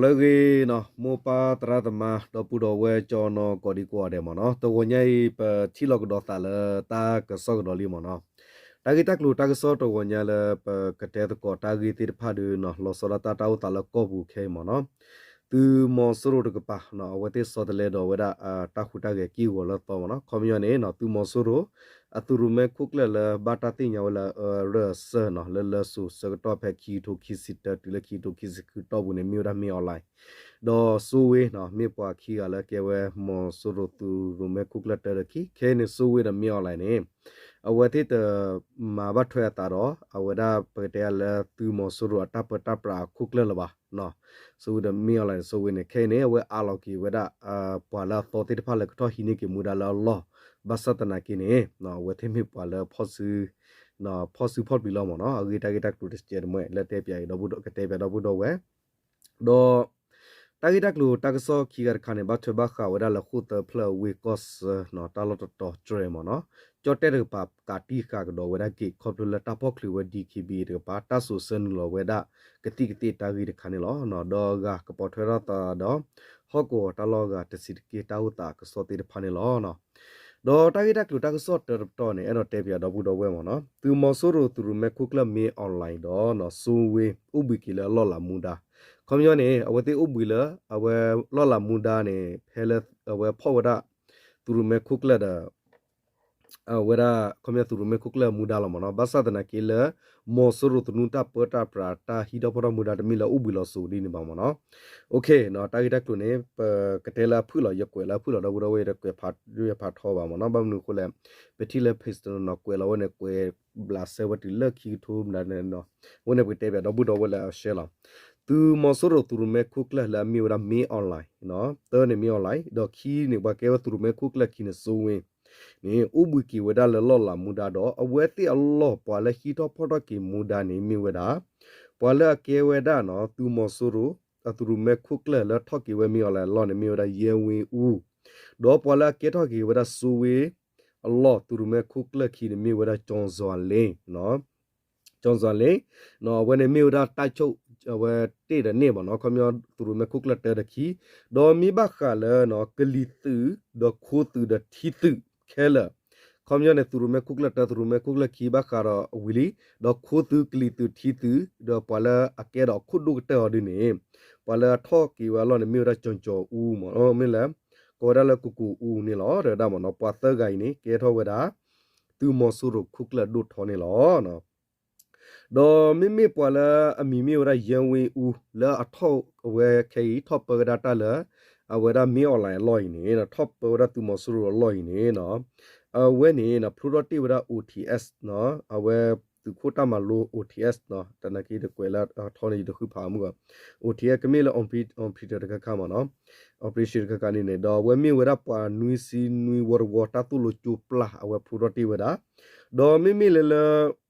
လၢအဂ့ၤနီၤ မိၢ်ပၢ်သရၣ်သမါ ဒီပုၢ်ဒီဝဲၢ် ကၠီနီၢ်ကိးဒံကိးဂၤဒဲးမ့ၢ်နီၤ, တဂီၤညါအံၤ ပထံၣ်လိာ်ကဒီးသးလၢတၢ်ကစီၣ်ကဒီးလံမ့ၢ်နီၤ. တၢ်ဂ့ၢ်တၢ်ကျိၤတၢ်ကစီၣ်တဂီၤညါလၢပကတဲသကိးတၢ်ဂ့ၢ်သ့ၣ်တဖၣ်ဒီးနီၤ လီၤဆီဒၣ်တၢ် တၢ်အိၣ်သးလၢကီၢ်ပူၤခဲအံၤမ့ၢ်နီၤ, သုးမီၤစိရိၤတကပၤနီၤ အဝဲသ့ၣ်ဆီတလဲဒီးဝဲဒၣ် တၢ်ဟူးတၢ်ဂဲၤက့ၢ်ဂီၤလၢအသီမ့ၢ်နီၤ. ခီပညီန့ၣ်နီၤ သုးမီၤစိရိၤ အသုးရိၣ်မဲခိၣ်ကျၢၢ်လၢဘၣ်တၢ်သ့ၣ်ညါဝဲလၢအရၢၢ်အစၢၢ်နီၤ လၢလၢစိၤဆၢကတီၢ်ဖဲခံကထိခံဆံတၢ တုၤလၢခံကထိခံဆံဃုတီၢ်ပူၤန့ၣ် မ့ၢ်ဝဲဒၣ် မင်းအောင်လှိုင် ဒီးစိုးဝင်းနီၤ မ့ၢ်ပှၤခံဂၤလၢကဲဝဲမီၤစိရိၤသုးရိၣ်မဲခိၣ်ကျၢၢ်တၢတခံ ခဲအံၤန့ၣ် စိုးဝင်းဒီး မင်းအောင်လှိုင် န့ၣ် အဝဲသ့ၣ်တမၤဘၣ်ထွဲအသးဒီး အဝဲဒၣ်ပကတဲလၢသုးမီၤစိရိၤအတၢ်ပၢတၢ်ပြးအခိၣ်ကျၢၢ်လၢၤဘၣ် စိုးဝင်းဒီး မင်းအောင်လှိုင် န့ၣ် စိုးဝင်း န့ၣ် ခဲအံၤန့ၣ် အဝဲအးလီၤက့ၤဝဲဒၣ် ပှၤလၢအသီသ့ၣ်တဖၣ်လၢကထီၣ်ဟံးန့ၢ်က့ၤမူဒါလၢအလီၢ် ဘၣ်ဆၣ်သနာ်က့န့ၣ် အဝဲသ့ၣ်မ့ၢ်ပှၤလၢ ဖီၣ်စုဖီၣ်ပျံၤလီၤမ့ၢ်နီၤ. အဂ့ၢ်တၢ်ဂ့ၢ်တၢ်ကျိၤတစဲးတမှဲာ်လၢတဲပၠးအံၤ ဒီပုၢ်ဒီဝဲၢ် ကတဲပၠးဒီပုၢ်ဒီဝဲၢ် ဒီး တၢ်ဂ့ၢ်တၢ်ကျိၤတၢ်ကစီၣ်ခံဂၤတခါန့ၣ် ဘၣ်ထွဲဘၣ်ဃးဝဲဒၣ်လၢဃိၣ်သၢဖျၢၣ်ဝ့ၢ်ကီၢ်ဆၢနီၤ တၢ်လီၢ်တတီၤတြဲၤမ့ၢ်နီၤ, ကၠီၣ်တဲၣ်တကပၤကးတံၢ်ဃာ်ကဒီးဝဲဒၣ်က့ၤ ခီဖျိလၢတၢ်ဖီၣ်ချုးဝဲ DKBA တကပၤ တၢ်စိာ်ဆှၢနုာ်လီၤဝဲဒၣ် ကသံၣ်ကသ့ၣ်တၢ်ဂ့ၢ်တခါန့ၣ်လီၤ. ဒီးအဂၤကပိာ်ထွဲထီၣ်သးဒီး ဟီၣ်ကဝီၤတၢ်လီၢ်အဂၤတဆံးတက့ၢ် တၢ်အိၣ်သးကစီၣ်သ့ၣ်တဖၣ်န့ၣ်လီၤ. ဒီးတၢ်ဂ့ၢ်တၢ်ကျိၤတၢ်ကစီၣ်တၢတပတီၢ်န့ၣ် အဲၣ်ဒိးတဲပၠးဒီပုၢ်ဒီဝဲၢ်မ့ၢ်နီၤ, သုးမီၤစိရိၤသုးရိၣ်မဲခိၣ်ကျၢၢ် မင်းအောင်လှိုင် ဒီးနီၤ စိုးဝင်း အိၣ်ဘှံးက့ၤလၢအလီၢ်လၤမူဒါ, ခီပညီန့ၣ် အဝဲသ့ၣ်အိၣ်ဘှံးလၢ အဝဲလီၢ်လၤမူဒါန့ၣ် ဖဲလၢအဝဲဖီၣ်ဝဲဒၣ် သုးရိၣ်မဲခိၣ်ကျၢၢ်ဒီး အဝဲဒၣ် ခီပညီသုးရိၣ်မဲခိၣ်ကျၢၢ်အမူဒါလီၤမ့ၢ်နီၤ, ဘၣ်ဆၣ်သနာ်က့လၢ မီၤစိရိၤသနူတၢ်ပၢတၢ်ပြးတၢ်ဟံးထီၣ်ဖီၣ်ထီၣ်မူဒါတမ့ၢ်လၢအိၣ်ဘှံးလီၤစိၤဒ်န့ၣ်ဘၣ်မ့ၢ်နီၤ. တၢ်ဂ့ၢ်တၢ်ကျိၤန့ၣ် ပကတဲလၢအဖုၣ်လီၤ ယကွဲးလၢအဖုၣ်လီၤ ဒီပုၢ်ဒီဝဲၢ် တကွဲးဖးဒိၣ်ဖးထီဘၣ်မ့ၢ်နီၤ, ဘၣ်မနုၤအဃိလဲၣ် ပထံၣ်လၢ page တနီၤနီၤ ကွဲးလီၤဝဲန့ၣ် ကွဲးဘျးစဲဝဲတုၤလၢခံကထိမနုၤန့ၣ်နီၤ, အဝဲန့ၣ်ပကတဲပၠးဒီပုၢ်ဒီဝဲၢ်လၢအ share လီၤ. သုးမီၤစိရိၤသုးရိၣ်မဲခိၣ်ကျၢၢ်လၢအမ့ၢ်ဝဲဒၣ် မင်းအောင်လှိုင် တၢန့ၣ် မင်းအောင်လှိုင် ဒီးခံန့ၣ် ပှၤကဲဝဲသုးရိၣ်မဲခိၣ်ကျၢၢ်ခံန့ၣ် စိုးဝင်း န့ၣ် အိၣ်ဘှံးက့ၤဝဲဒၣ်လၢလီၢ်လၤမူဒါဒီး အဝဲသ့ၣ်အလီၢ်ပှၤလၢဟံးထီၣ်ဖီၣ်ထီၣ်က့ၤမူဒါန့ၣ်မ့ၢ်ဝဲဒၣ် ပှၤလၢအကဲဝဲဒၣ်နီၤ သုးမီၤစိရိၤ အသုးရိၣ်မဲခိၣ်ကျၢၢ်လၢထီၣ်က့ၤဝဲ မင်းအောင်လှိုင် အလီၢ်န့ၣ် မ့ၢ်ဝဲဒၣ် ရဲဝင်းဦး, ဒီးပှၤလၢအကဲထီၣ်က့ၤဝဲဒၣ် စိုးဝင်း အလီၢ်သုးရိၣ်မဲခိၣ်ကျၢၢ်ခံန့ၣ် မ့ၢ်ဝဲဒၣ် ကျော်စွာလင်း ကျော်စွာလင်း အဝဲန့ၣ်မ့ၢ်ဝဲဒၣ် တပ်ချုပ် အဝဲတ့ၢ်ဒီးန့ၢ်ဘၣ်နီၤ, ခီပညီသုးရိၣ်မဲခိၣ်ကျၢၢ်တၢဒီးခံ, ဒီးမ့ၢ်ဘၣ်ဃးလၢနီၤ ကလံၤသုး ဒီးခိသုးဒီးထံသုးခဲလၢာ်, ခီပညီန့ၣ် သုးရိၣ်မဲခိၣ်ကျၢၢ်တၢ သုးရိၣ်မဲခိၣ်ကျၢၢ်ခံဘၣ်ဃးဒီးဝံၤလံ, ဒီးခိသုးကလံၤသုးထံသုး ဒီးပှၤလၢအကဲဒီးအခိၣ်ဒိၣ်ကတၢၢ်အီၤဒ်န့ၣ်, ပှၤလၢအထီၣ်က့ၤဝဲအလီၢ်န့ၣ် မ့ၢ်ဝဲဒၣ် ကျော်စွာဦး မ့ၢ်လၢ ကိးဝဲဒၣ်လၢ ကိုကိုဦး န့ၣ်လီၤ တဲဝဲဒၣ်မ့ၢ်နီၤ, ပှၤသၢဂၤအံၤန့ၣ် ကဲထီၣ်ဝဲဒၣ် သုးမီၤစိရိၤခိၣ်ကျၢၢ်ဒိၣ်ထီန့ၣ်လီၤ. ဒီးမ့မ့ၢ်ပှၤလၢအမံၤမ့ၢ်ဝဲဒၣ် ရဲဝင်းဦး လၢအထီၣ်အဝဲခဲအံၤ ထီၣ်ပၢဝဲဒၣ်တၢ်လၢ အဝဲဒၣ် မင်းအောင်လှိုင် အလီၢ်အံၤန့ၣ် ထီၣ်ပၢဝဲဒၣ်သုးမီၤစိရိၤအလီၢ်အံၤန့ၣ် အဝဲန့ၣ် ဖျိထီၣ်တ့ၢ်ဝဲဒၣ် OTS အဝဲသုးခိၣ်တၢ်မၤလိ OTS တနာ်က့တကွဲးလၢအထီန့ၣ် ယတဃုဖးမုၢ်ဘၣ်, OTS ကမ့ၢ်လၢ operation တခါခါမ့ၢ်နီၤ, operation တခါခါန့ၣ်န့ၣ် ဒီးအဝဲမ့ၢ်ဝဲဒၣ်ပှၤနွံဆံနွံဝီတဝီ တၢ်သိၣ်လိကၠိပျၢ် အဝဲဖျိထီၣ်တ့ၢ်ဝဲဒၣ်, ဒီးမ့မ့ၢ်လၢလၢ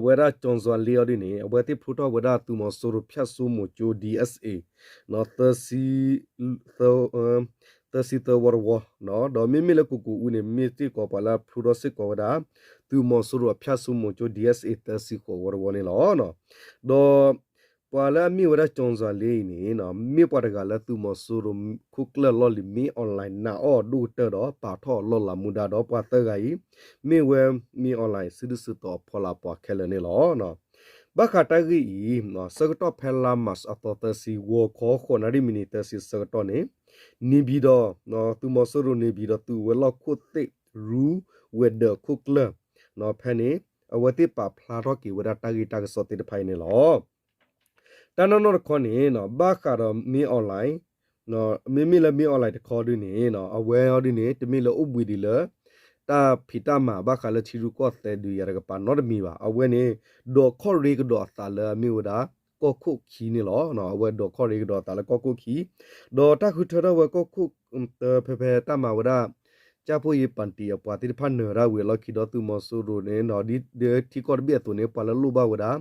ဝဲဒၣ် ကျော်စွာလင်း အီၤဒ်န့ၣ် အဝဲသ့ၣ်ဖျိထီၣ်ဝဲဒၣ်သုးမီၤစိရိၤ ဖြတ်ဆူမုၢ်ကၠိ DSA သၢဆံ သၢဆံသၢဝီတဝီ, ဒီးမ့မ့ၢ်လၢ ကိုကိုဦး န့ၣ် မ့ၢ်စ့ၢ်ကီးပှၤလၢဖျိထီၣ်စ့ၢ်ကီးဝဲဒၣ် သုးမီၤစိရိၤအ ဖြတ်ဆူမုၢ်ကၠိ DSA သၢဆံဃိးဝီတဝီန့ၣ်လီၤ. ဒီး ပှၤလၢအမ့ၢ်ဝဲဒၣ် ကျော်စွာလင်း အံၤန့ၣ် မ့ၢ်ပှၤတဂၤလၢသုးမီၤစိရိၤခိၣ်ကျၢၢ်လီၢ်လံၤ မင်းအောင်လှိုင် နာ်အီၤဒိၣ်ကတၢၢ်ဒီး ပာ်ထီၣ်အီၤလီၢ်လၤမူဒါဒီး ပှၤသၢဂၤအံၤ မ့ၢ်ဝဲ မင်းအောင်လှိုင် စုဒုၣ်စုတီၤအဖီလာ်ပှၤခဲလၢာ်န့ၣ်လီၤ. ဘၣ်ဃးတၢ်ဂ့ၢ်အံၤ ဆၢကတီၢ်ဖဲလါမၢ်ၡးအသီ သၢဆံ ဂီၤခီ ဃိးနၣ်ရံၣ်မံးနံး သၢဆံ ဆၢကတီၢ်န့ၣ် နေပြည်တော် သုးမီၤစိရိၤ နေပြည်တော် သုးဝဲၤလီၢ်ခိၣ်သ့ၣ် ရူဝဲၤဒၢးခိၣ်ကျၢၢ် ဖဲန့ၣ် အဝဲသ့ၣ်ပာ်ဖျါထီၣ်က့ၤဝဲဒၣ်တၢ်ဂ့ၢ်တၢ်ကစီၣ်သ့ၣ်တဖၣ်အံၤန့ၣ်လီၤ. တၢ်နီၢ်နီၢ်တခီန့ၣ် ဘၣ်ဃးဒီး မင်းအောင်လှိုင် မ့မ့ၢ်လၢ မင်းအောင်လှိုင် တခီဒ်န့ၣ် အဝဲအီၤဒ်န့ၣ် တမ့ၢ်လၢအိၣ်ဘှံးဒံးလၢ တၢ်ဖံးတၢ်မၤဘၣ်ဃးလၢထံရူၢ်ကီၢ်သဲးဒုးယၤတကပၤနီတမံၤဘၣ်. အဝဲန့ၣ် ဒိးခီၣ်ရ့ကဒီးအသးလၢအမ့ၢ်ဝဲဒၣ် ကီၢ်ခိၣ်ခံန့ၣ်လီၤ. အဝဲဒိးခီၣ်ရ့ကဒီးအသးလၢကီၢ်ခိၣ်ခံ ဒီးတၢ်ဃုထၢထီၣ်ဝဲကီၢ်ခိၣ် ဖဲဖဲတၢ်မၤဝဲဒၣ် ကၠၢ်ဖိယ့ပၣ်တံၣ်အပှၤသ့ၣ်တဖၣ်နၢၤဒၣ်ဝံၤအလီၢ်ခံဒီးသုးမီၤစိရိၤန့ၣ် ဒ်ထံကီၢ်တဘ့ၣ်အသိးန့ၣ် ပှၤလၢလိၣ်ဘၣ်ဝဲဒၣ်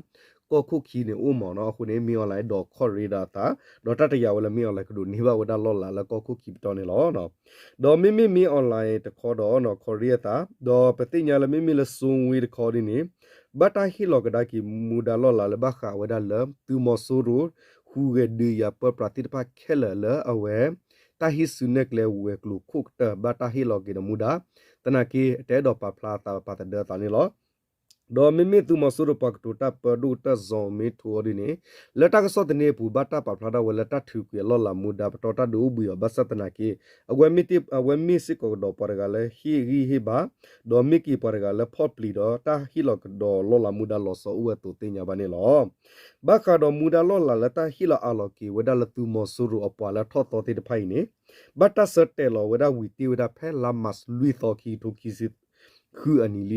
ကီၢ်ခိၣ်ခံန့ၣ်အိၣ်မ့ၢ်နီၤ. အဃိန့ၣ် မင်းအောင်လှိုင် ဒိးခီၣ်ရ့ဒီးအသး ဒီးတၢ်တယာ်ဝဲလၢ မင်းအောင်လှိုင် ကဒိးန့ၢ်ဘၣ်ဝဲဒၣ်လီၢ်လၤလၢကီၢ်ခိၣ်ခံပတီၢ်န့ၣ်လီၤ. ဒီးမ့မ့ၢ် မင်းအောင်လှိုင် တခီဒီး ခီၣ်ရ့အသး ဒီးပသ့ၣ်ညါလၢမ့မ့ၢ်လၢ စိုးဝင်း တခီဒ်န့ၣ် ဘၣ်တၢ်ဟ့ၣ်လီၤကဒါက့ၤမူဒါလီၢ်လၤလၢဘၣ်ဃးဝဲဒၣ်လၢ သုးမီၤစိရိၤ ခူၣ်ဂဲၤဒုးယၤပၢပြးသ့ၣ်တဖၣ်ခဲလၢာ်လၢအဝဲ တၢ်ဟံးစုနဲၣ်ကျဲဝဲၤကျိၤခိၣ်ကတၢၢ် ဘၣ်တၢ်ဟ့ၣ်လီၤက့ၤဒီးမူဒါ သနာ်က့ တအဲၣ်ဒိးပာ်ဖျါအသးပာ်သဒၢအသးန့ၣ်လီၤ. ဒီးမ့မ့ၢ်သုးမီၤစိရိၤပှၤကတိၤတၢ်ပၢဒိၣ်ကတၢၢ်စီၤမ့ထိအီၤဒ်န့ၣ် လၢတၢ်ကစီၣ်သန့အပူၤ ဘၣ်တၢ်ပာ်ဖျါထီၣ်ဝဲလၢတၢ်ထုးကွံာ်အလီၢ်လၤမူဒါ ပတီၢ်တၢ်ဒုးအိၣ်ဘှံးအီၤ ဘၣ်ဆၣ်သနာ်က့ အဝဲမ့ၢ်စ့ၢ်ကီးကဒီးပှၤတဂၤလၢဟ့ၣ်ဂံၢ်ဟ့ၣ်ဘါ ဒီးမ့ၢ်က့ၤပှၤတဂၤလၢဖီၣ်ပျံၤဒီးတၢ်ဟ့ၣ်လီၤကဒီးလီၢ်လၤမူဒါလီၤဆီအိၣ်ဝဲအသိးသ့ၣ်ညါဘၣ်န့ၣ်လီၤ. ဘၣ်ဃးဒီးမူဒါလီၢ်လၤလၢတၢ်ဟ့ၣ်လီၤအးလီၤက့ၤဝဲဒၣ်လၢသုးမီၤစိရိၤအပှၤလၢထီၣ်သီသ့ၣ်တဖၣ်အံၤန့ၣ် ဘၣ်တၢ်ဆၢတဲာ်လီၤဝဲဒၣ်ဝံၤတ့ၢ်ဝဲဒၣ်ဖဲလါမးရှးလွံၢ်သီခံကထိခံဆံဃုအနံၤလ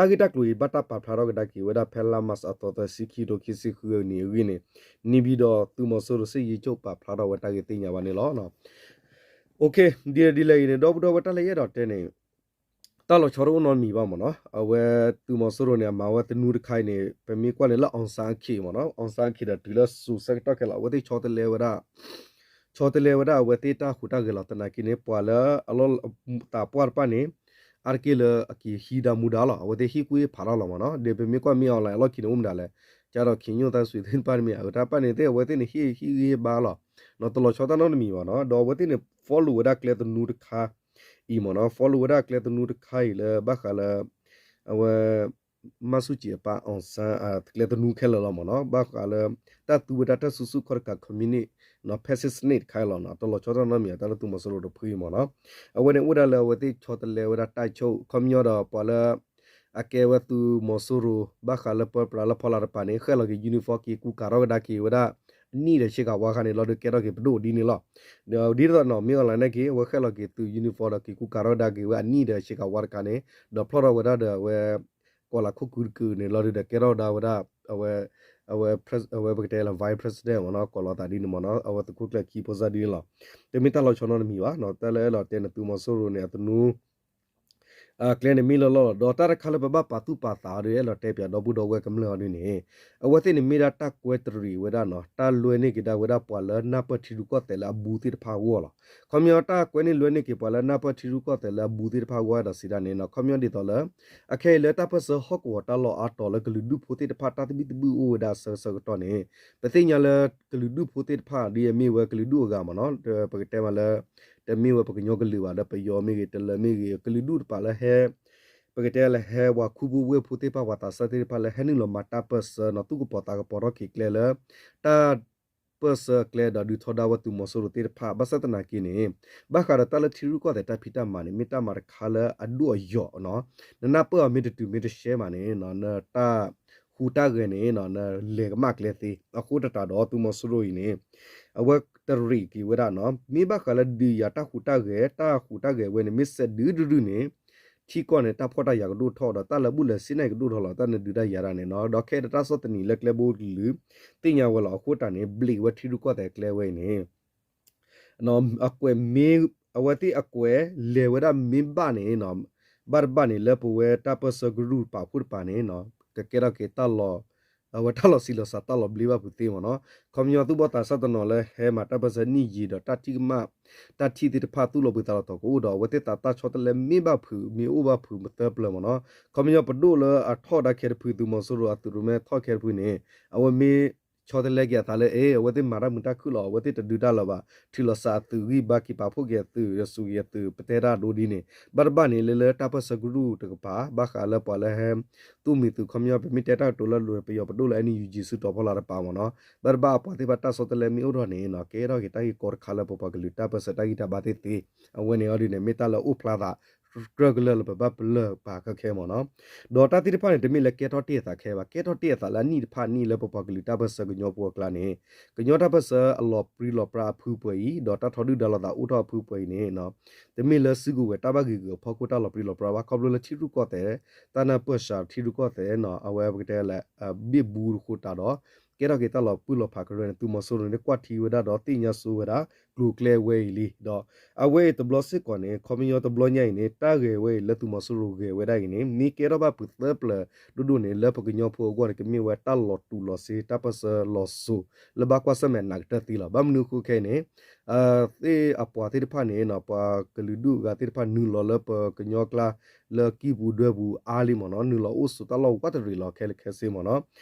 ံဒီး တၢ်ဂ့ၢ်တၢ်ကျိၤအံၤ ဘၣ်တၢ်ပာ်ဖျါထီၣ်ကဒါက့ၤဝဲဒၣ်ဖဲလါမးရှးအသီသၢဆံခံကထိခံဆံဃုအနံၤအဂ့ၢ်န့ၣ် န့ၣ်ဘံဒီးသုးမီၤစိရိၤစ့ၢ်ယံၤဆိၣ်ပာ်ဖျါထီၣ်ဝဲတၢ်ဂ့ၢ်သ့ၣ်ညါဘၣ်န့ၣ်လီၤ. ဒ်လဲၣ်ဒ်လဲၣ်အံၤန့ၣ် ဒီပုၢ်ဒီဝဲၢ်တၢ်လၢယအဲၣ်ဒိးတဲန့ၣ် တၢ်လီၤဆီတအိၣ်နီတမံၤဘၣ်မ့ၢ်နီၤ. အဝဲသုးမီၤစိရိၤန့ၣ် အမၤဝဲသနူတခါအံၤန့ၣ် ပမ့ၢ်ကွၢ်န့ၣ်လၢ အောင်ဆန်းအခီမ့ၢ်နီၤ, အောင်ဆန်းအခီဒီး တုၤလၢစိၤဆၢကတီၢ်ခဲလၢာ် အဝဲသ့ၣ်ဆီတလဲဝဲဒၣ် ဆီတလဲဝဲဒၣ်အဝဲသ့ၣ်တၢ်ဟူးတၢ်ဂဲၤလီၤ. သနာ်က့န့ၣ် ပှၤလၢအလီၢ်သးပှၢ်တဖၣ်န့ၣ် အါတက့ၢ်လၢအက့ၤဟံးဒၣ်မူဒါလီၤ. အဝဲသ့ၣ်ဟ့ၣ်ကူၣ်ဟ့ၣ်ဖးထီၣ်လီၤမ့ၢ်နီၤ. ဒီးပမ့ၢ်ကွၢ်မ့ၢ် online အလီၢ်ခံန့ၣ် အိၣ်မတၤလဲၣ်, ကဒီး ခင်ညွန့်သန်းဆွေ သ့ၣ်တဖၣ်န့ၣ်မ့ၢ် အတၢ်တဖၣ်န့ၣ်သ့ၣ် အဝဲသ့ၣ်န့ၣ် ဟ့ၣ်ဟ့ၣ်ဂံၢ်ဟ့ၣ်ဘါလီၤ. တလီၤဆီတၢ်နီတမံၤဘၣ်နီၤ. ဒီးအဝဲသ့ၣ်န့ၣ် follow ဝဲဒၣ်ကျဲသနူတခါအံၤမ့ၢ်နီၤ, follow ဝဲဒၣ်ကျဲသနူတခါအံၤလၢဘၣ်ဃးလၢ အဝဲ မၢ်ဆူၣ်ကံအပၢ် အောင်ဆန်း ကျဲသနူခဲလၢာ်လီၤမ့ၢ်နီၤ. ဘၣ်ဃးလၢ တၢ်သူဝဲဒၣ်တၢ်စုဆူၣ်ခီၣ်တကး ခီမံနံၣ် ဖက်ဆစ်စနစ်တခါအံၤလီၤနီၤ. တလီၤဆီတၢ်နီတမံၤ တၢ်လၢသုးမီၤစိရိၤတဖုအံၤမ့ၢ်နီၤ. အဝဲန့ၣ်အိၣ်ဒၣ်လၢအဝဲသ့ၣ်ဆီတလဲဝဲဒၣ်တၢ်ဆိၣ် ခီပညီဒီးပှၤလၢ အကဲဝဲသုးမီၤစိရိၤ ဘၣ်ဃးလၢပၢပြးလၢဖီလာ်တပၤန့ၣ် ဃဲၣ်လီၤက့ၤ uniform က့ၤကူကၤထီၣ်ကဒါက့ၤဝဲဒၣ် အနံၣ်ဒီးဆ့ကၤဝါခါန့ၣ် လီၤဒုးကဲထီၣ်က့ၤပဒိၣ်ဒ်န့ၣ်လီၤ. ဒီးဒ်သိးနီၤ မ့ၢ် online န့ၣ်က့ၤ အဝဲဃဲၣ်လီၤက့ၤသုး uniform ဒီးက့ၤကူကၤထီၣ်ကဒါက့ၤဝဲအနံၣ်ဒီးဆ့ကၤဝါတခါန့ၣ် ဒီးဖျီၣ်ထီၣ်ဝဲဒၣ်ဒီးအဝဲ ကီၤလၤခိၣ်ကုတကုာ်န့ၣ် လီၤဒုးဒီးကဲထီၣ်ဝဲဒၣ်ဝဲ အဝဲ အဝဲ အဝဲပကတဲလၢ vice president မ့ၢ်နီၤ, ကိးလီၤသးဒ်န့ၣ်မ့ၢ်နီၤ, အဝဲသုးခိၣ်ကျၢၢ်ခံဖိစၢ်ဒ်န့ၣ်လီၤ. တမ့ၢ်တၢ်လီၤဆီနီတမံၤဘၣ်နီၤ. တၢ်လၢအဲၣ်ဒိးတဲန့ၣ် သုးမီၤစိရိၤန့ၣ် အသနူ ကျဲန့ၣ်မ့ၢ်လၢလီၢ်လီၤ. ဒီးတၢ်တခါလၢပဘၣ်ပာ်သူၣ်ပာ်သးအီၤဒ် အဲၣ်ဒိးတဲပၠးဒီပုၢ်ဒီဝဲၢ်ကမျၢၢ်အီၤဒ်န့ၣ် အဝဲသ့ၣ်န့ၣ်မ့ၢ်ဒၣ်တၢ်ကွဲတရံးဝဲဒၣ်နီၤ, တၢ်လွဲန့ၢ်က့ၤဒၣ်ဝဲဒၣ်ပှၤလၢနၢ်ပၢၢ်ထံရူၢ်ကီၢ်သဲးလၢအဘူးသ့ၣ်တဖၣ်အဂီၢ်လီၤ. ခီပညီတၢ်ကွဲန့ၢ်လွဲန့ၢ်က့ၤပှၤလၢနၢ်ပၢၢ်ထံရူၢ်ကီၢ်သဲးလၢအဘူးသ့ၣ်တဖၣ်အဂီၢ် အဲၣ်ဒိးစံးဒၣ်န့ၣ်နီၤ, ခီပညီဒ်သိးလၢ အခဲအံၤလၢတၢ်ပၢၢ်ဆၢဟီၣ်ကဝီၤတၢ်လီၢ်အါတီၤလၢကလုာ်ဒူၣ်ဖိသ့ၣ်တဖၣ်တၢ်သဘံၣ်သဘုၣ်အိၣ်ဝဲဒၣ်အဆၢကတီၢ်န့ၣ် ပသ့ၣ်ညါလၢကလုာ်ဒူၣ်ဖိသ့ၣ်တဖၣ် ဒ်အမ့ၢ်ဝဲကလုာ်ဒူၣ်အဂၤမ့ၢ်နီၤ, ပကတဲမးလၢ တမ့ၢ်ဝဲပကညီကလုာ်ဘၣ် ဒီးပယီၤမ့ၢ်ဂ့ၤ တလၢၤမ့ၢ်ဂ့ၤ ကလုာ်ဒူၣ်တဖၣ်လၢဟဲ ပကတဲလၢဟဲပှၤခူဖိဝ့ၢ်ဖိသ့ၣ်တဖၣ် ပှၤသးစၢ်သ့ၣ်တဖၣ်လၢဟဲနုာ်လီၤမၤတၢ်ပၢၢ်ဆၢနီၤ သူၣ်ကပီၤသးကပီၤထီၣ်က့ၤကျဲလၢ တၢ်ပၢၢ်ဆၢအကျဲဒီးဒုးထီဒါဝဲသုးမီၤစိရိၤသ့ၣ်တဖၣ် ဘၣ်ဆၣ်သနာ်က့န့ၣ် ဘၣ်ဃးဒီးတၢ်လၢထံရူၢ်ကီၢ်သဲးတၢ်ဖံးတၢ်မၤန့ၣ် မ့ၢ်တၢ်မၤတခါလၢအဒိၣ်အယိာ်နီၤ, နနၢ်ပၢၢ်အီၤမ့ၢ်တတုၤမ့ၢ်တရှဲမးန့ၣ် နတၢ်ဟူးတၢ်ဂဲၤန့ၣ် နလဲၤကမၣ်ကျဲသ့ အဃိသတးဒီးသုးမီၤစိရိၤအံၤန့ၣ် အဝဲတရံးက့ၤဝဲဒၣ်နီၤ, မ့ၢ်ဘၣ်ဃးလၢဒုးယၤတၢ်ဟူးတၢ်ဂဲၤ တၢ်ဟူးတၢ်ဂဲၤဝဲန့ၣ် မ့ၢ်စဲးဒုးဒုဒုန့ၣ် ထံကီၢ်န့ၣ် တၢ်ဖှီၣ်တၢ်ယာ်ကဒိၣ်ထီၣ်ဒီး တၢ်လၢာ်ဘူၣ်လၢာ်စ့န့ၣ်ကဒိၣ်ထီၣ်လီၤ. တၢ်န့ၣ်ဒုးတၢ်ယၤတၢ်န့ၣ်နီၤ, ဒီးခဲအံၤတၢ်ဆီၣ်သနံးလၢကျဲဘိကလုာ် သ့ၣ်ညါဝဲလီၤ. အဃိတၢ်န့ၣ် ဘျံးဝဲထံရူၢ်ကီၢ်သဲးကျဲဝဲအံၤန့ၣ် အကွဲးမ့ၢ် အဝဲသ့ၣ်အကွဲးလဲၤဝဲဒၣ်မ့ၢ်ဘၣ်န့ၣ် ဘၣ်တဘၣ်န့ၣ် လၢပဝဲတၢ်ပၢၢ်ဆၢကရူၢ်တပၤဖိတပၤန့ၣ် ကကဲထီၣ်က့ၤတၢ်လီၤ အဝဲတၢ်လီၤဆံးလီၤစှၤတၢ်လီၤဘျ့ဘၣ်ဖုးသ့မ့ၢ်နီၤ. ခီပညီသူၣ်ဘီၣ်သးစၢ်တနီၤလၢဟဲမၤတၢ်ပၢၢ်ဆၢနံၣ်ယံာ်ဒီးတၢ်ထံၣ်ကမၣ် တၢ်ထံၣ်သ့ၣ်တဖၣ်သူၣ်လီၤဘှံးသးလီၤတီၤကအိၣ်ဒီး အဝဲသ့ၣ်သးတၢ်ဆီတလဲမ့ၢ်ဘၣ်ဖုး မ့ၢ်အိၣ်ဘၣ်ဖုးမသၢပျၢၤမ့ၢ်နီၤ. ခီပညီပဒိၣ်လၢအထီၣ်ဒၣ်ခဲတဖု သုးမီၤစိရိၤအသုးရိၣ်မဲထီၣ်ခဲတဖုန့ၣ် အဝဲမ့ၢ်ဆီတလဲက့ၤအသးလၢ အ့ အဝဲသ့ၣ်မၤတၢ်မုာ်တၢ်ခုၣ်လီၤ အဝဲသ့ၣ်တဒုးတၢ်လၢၤဘၣ် ထုးလီၤစှၤအသုးဂံၢ်ဘါက့ၤပာ်ဖှိၣ်က့ၤအသုး ဒီးစူးက့ၤအသုး ပတဲတၢ်ဒိဒ်န့ၣ် ဘၣ်တဘၣ်န့ၣ် လၢလၢတၢ်ပၢၢ်ဆၢကရူၢ်တကပၤ ဘၣ်ဃးလၢပှၤလၢဟဲ သူၣ်မံၤသုးခီပညီ ပမ့ၢ်တဲတၢ်ကတိၤလၢလိၤ ပယီၤပဒိၣ်လၢ NUG စုတီၤဖီလာ်တပၤမ့ၢ်နီၤ ဘၣ်တဘၣ်အပှၤသ့ၣ်တဖၣ်တၢ်ဆီတလဲမ့ၢ်အိၣ်ထီၣ်န့ၣ်နီၤ ကဲထီၣ်က့ၤတၢ်ဂ့ၢ်ကီတခါလၢပပှၤကလုာ်တၢ်ပၢၢ်ဆၢတၢ်ဂံၢ်တၢ်ဘါသ့ၣ်သ့ၣ် အဝဲန့ၣ်အီၤဒ်န့ၣ် မ့ၢ်တၢ်လၢအိၣ်ဖျါသး ကြၢးကလၢာ်လၢပဘၣ်ပလၢၢ်ပာ်ခဲခဲမ့ၢ်နီၤ. ဒီးတၢ်သ့ၣ်တဖၣ်န့ၣ် တမ့ၢ်လၢကဲထီၣ်တ့ၢ်အသးခဲဘၣ် ကဲထီၣ်တ့ၢ်အသးလၢအနံၣ်တဖၣ်နံၣ်လၢပပှၤကလုာ်တၢ်ပၢၢ်ဆၢကညီဖိအကျါန့ၣ် ကညီတၢ်ပၢၢ်ဆၢအလီၤပြံလီၤပြါအဖုပှဲၤအံၤ ဒီးတၢ်ထီဒုၣ်ဒါလိာ်သးအိၣ်ထီၣ်အဖုပှဲၤအံၤန့ၣ် တမ့ၢ်လၢစုကဝဲၤတၢ်ဘၣ်ဂ့ၤဂ့ၤအဖီခိၣ်တၢ်လီၤပြံလီၤပြါဘၣ် ခီဖျိလၢထံရူၢ်ကီၢ်သဲး တၢ်နၢ်ပၢၢ်စှၤထံရူၢ်ကီၢ်သဲးနီၤ အဝဲပကတဲလၢ ဘ့ၣ်ဘူးတဃိတးဒီး ကဲထီၣ်က့ၤတၢ်လီၤပှံၢ်လီၤဖးကရၢန့ၣ် သုးမီၤစိရိၤန့ၣ် ကွၢ်ထံဝဲဒၣ်ဒီးသ့ၣ်ညါစိဝဲဒၣ် ကျိၤကျဲဝဲအံၤလံ ဒီး အဝဲအံၤတဘျီစ့ၢ်ကီးန့ၣ် ခီပညီတဘျီညါအံၤန့ၣ် တၢ်ဂဲၤဝဲအံၤလၢသုးမီၤစိရိၤဂဲၤဝဲဒၣ်အံၤန့ၣ် မ့ၢ်ကဲထီၣ်ဘၣ်ဖုးသၢပျၢၤဒိၣ်ဒိၣ်န့ၣ် လၢပကညီဖိအဂီၢ်န့ၣ် ကမ့ၢ်ဝဲတၢ်လီၤတူာ်လီၤစ့ တၢ်ပၢၢ်ဆၢလီၤစိၤ လၢဘၣ်ကွၢ်ဆၢၣ်မဲာ်နးကတၢၢ်သ့လီၤ. ဘၣ်မနုၤအဃိခဲအံၤန့ၣ် သ့ၣ်အပှၤသ့ၣ်တဖၣ်န့ၣ် ပှၤကလုာ်ဒူၣ်အဂၤသ့ၣ်တဖၣ်နုာ်လီၤလၢပကညီကျါ လၢကံၢ်ပူၤဒွဲၣ်ပူၤအါလံမ့ၢ်နီၤ, နုာ်လီၤအိၣ်ဆိးတၢ်လီၢ်ဝးတရံးလီၤခဲလၢာ်ခဲဆ့မ့ၢ်နီၤ.